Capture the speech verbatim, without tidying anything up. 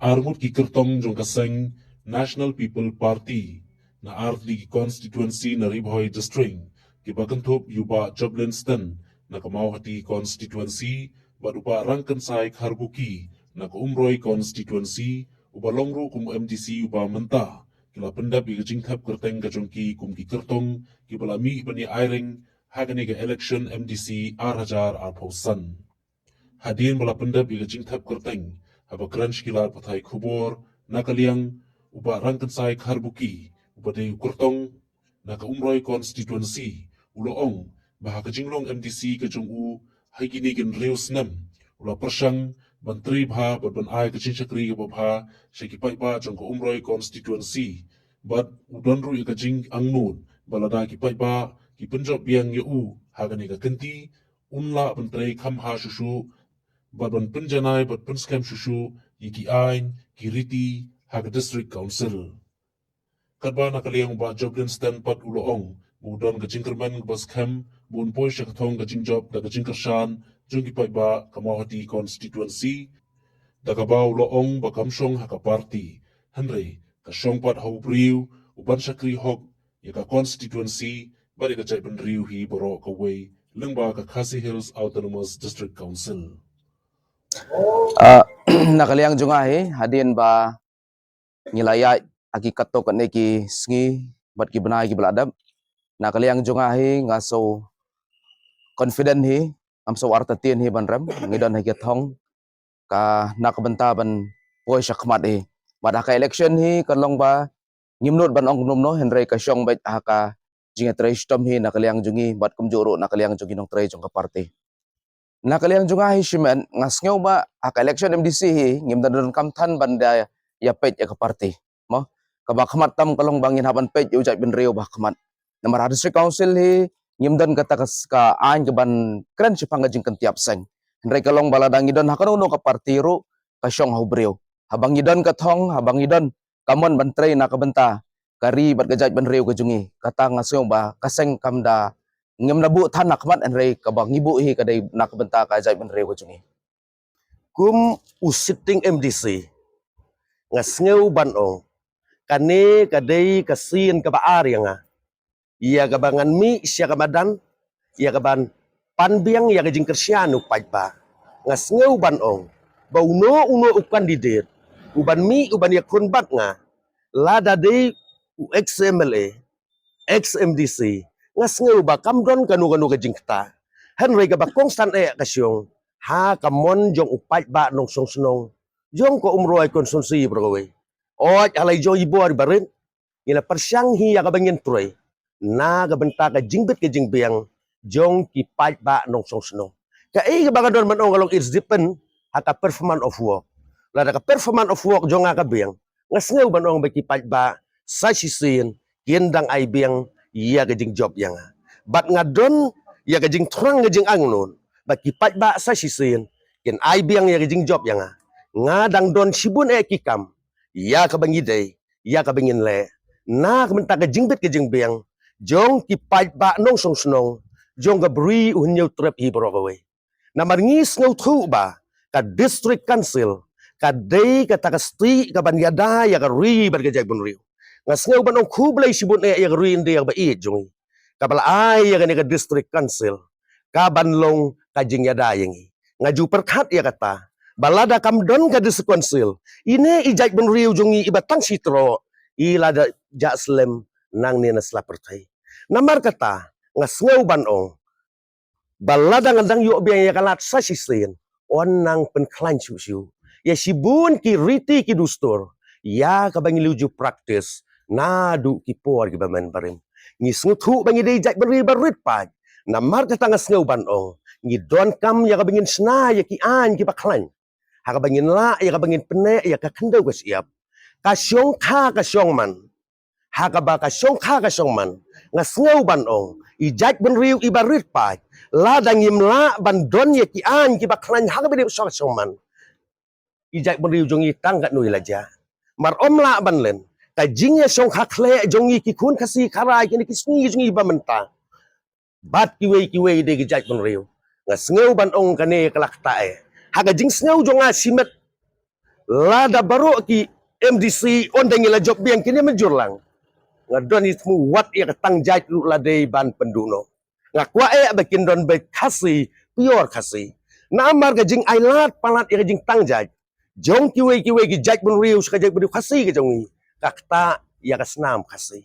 Arngut ki kyrtong jong ka seng National People Party na artylli ki constituency na Ri Bhoi District, kiba kynthup ïa u Bah Job Linston na ka Mawhati constituency, bad u Bah Rangkynsai Kharbuki na ka Umroi constituency, uba long ruh kum u M D C uba mynta, ki la pyndep ïa ka jingthep kyrteng ka jong ki kum ki kyrtong kiba la mih ban ïa aireng ha kane ka election M D C ar hajar arphew san. Hadien ba la pyndep ïa ka jingthep kyrteng, haba kren sha ki lad pathai khubor na ka liang, u Bah Rangkynsai Kharbuki, uba dei u kyrtong na ka Umroi constituency, u la ong ba ha ka jinglong M D C ka jong u ha kine ki hynriew snem, u la pyrshang ban trei bha bad ban ai ka jingshakri kaba bha sha ki paidbah jong ka Umroi constituency, bad u don ruh ïa ka jingangnud ba lada ki paidbah ki pynjop biang ïa u ha kane ka kynti, un lah ban trei kham bha shuh shuh bad ban pynjanai bad pynskhem shuh shuh ïa ki aiñ ki riti ha ka District Council. Katba na ka liang u Bah Job Linston pat u la ong ba u don ka jingkyrmen kaba skhem ba un poi sha ka thong ka jingjop da ka jingkyrshan jong ki paidbah ka Mawhati constituency, da kaba u la ong ba kam shong ha ka party, hynrei ka shong pat ha u briew uban shakri hok ïa ka constituency bad ïa ka jaitbynriew hi baroh kawei, lyngba ka Khasi Hills Autonomous District Council. Ah, na ka liang jong nga hi, hadien ba ngi la ïaid ha ki katto katne ki sngi bad ki bnai kiba la dep, na ka liang jong nga hi nga sngew confident hi, ngam sngew artatien hi ban rem, ngi don ha ki thong ka na ka bynta ban poi sha khmat hi. Bad ha ka election hi ka long ba ngim nud ban ong kumno kumno, hynrei ka shong beit ha ka jingïatrei shitom hi na ka liang jong ngi bad kumjuh ruh na ka liang jong ki nongtrei jong ka party. Na ka liang jong nga hi shimet, nga sngew ba ha ka election M D C hi ngim da donkam than ban da ïa peit ïa ka party. Mo, kaba khmat tam ka long ba ngin hap ban peit ïa u jaitbynriew ba khmat. Namar ha District Council hi ngim don kata ka s-, ka aiñ kaban kren shaphang ka jingkyntiap seng. Hynrei ka long ba lada ngi don ha kano kano ka party ruh ka shong ha u briew. Haba ngi don ka thong, haba ngi don ka mon ban trei na ka bynta ka ri bad ka jaitbynriew ka jong ngi, kata nga sngew ba ka seng kam da, ngim da buh than na khmat, hynrei kaba ngi buh hi ka dei na ka bynta ka jaitbynriew ka jong ngi. Kum u sitting M D C, nga sngew ban ong kane ka dei ka sien kaba ar ïa nga, ïa kaba ngan mih sha ka madan, ïa kaban pan biang ïa ka jingkyrshan u paidbah. Nga sngew ban ong ba uno uno u candidate uban mih uban ïakhun bad nga, lada dei u ex M L A, ex M D C, nga sngew ba kam don kano kano ka jingktah. Hynrei kaba kongsan eh ka shong ha ka mon jong u paidbah nongshong shnong jong ka Umroi constituency baroh kawei. Oi, ha la i jong i bor i barit, ngi la pyrshang hi ïa kaba ngin trei na ka bynta ka jingbit ka jingbiang jong ki paidbah nongshong shnong. Kaei kaba nga don ban ong ka long, it's depend ha ka performance of work. Lada ka performance of work jong nga ka biang, nga sngew ban ong ba ki paidbah sa shisien kin dang ai biang ïa ka jingjop ïa nga. Bad nga don ïa ka jingthrang ka jingangnud ba ki paidbah sa shisien kin ai biang ïa ka jingjop ïa nga. Nga dang don shibun eh ki kam ïa kaba ngi dei, ïa kaba ngin leh na ka bynta ka jingbit ka jingbiang jong ki paidbah nongshong shnong jong ka Bri u Hynñiewtrep hi baroh kawei. Namar ngi sngewthuh ba ka District Council ka dei kata ka stieh kaban ïada ïa ka ri bad ka jaitbynriew. Nga sngew ban ong khublei shibun eh ïa ka Ri India kaba ïeit jong ngi, kaba la ai ïa kane ka District Council kaban long ka jingïada ïa ngi. Nga ju pyrkhat ïa kata ba lada kam don ka District Council, ine i jaitbynriew jong ngi iba tang shi troh i la da jah slem nangne na sla pyrthei. Namar kata nga sngew ban ong ba lada ngan dang ïoh biang ïa ka lad sa shisien, yn nang pynkhlaiñ shuh shuh ïa shibun ki riti ki dustur ïa kaba ngi la ju practice naduh ki por kiba mynta barim. Ngi sngewthuh ba ngi dei jaitbynriew ba rit paid. Namar kata nga sngew ban ong ngi donkam ïa kaba ngin shna ïa ki aiñ kiba khlaiñ ha kaba ngin lah ïa kaba ngin pynneh ïa ka khyndew ka shyiap, ka shongkha ka shongman. Ha kaba ka shongkha ka shongman, nga sngew ban ong i jaitbynriew iba rit paid, lada ngim lah ban don ïa ki aiñ kiba khlaiñ ha kaba ïadei bad shongkha shongman, i jaitbynriew jong ngi tang katno i la jah. Mar ym lah ban len ka jingïashongkha khleh jong ngi ki khun Khasi Khara kine ki sngi jong ngi ba mynta bad kiwei kiwei de ki jaitbynriew. Nga sngew ban ong kane ka la ktah eh ha ka jingsngew jong nga shimet. Lada baroh ki M D C ynda ngi la jop biang kine mynjur lang, nga don i thmu wat ïa ka tang jait ruh la dei ban pynduh noh. Nga kwah eh ba kin don beit Khasi, pure Khasi. Namar ka jingailad palat ïa ka jingtang jait jong kiwei kiwei ki jait bynriew sha ka jait bynriew Khasi ka jong ngi ka ktah ïa ka snam Khasi.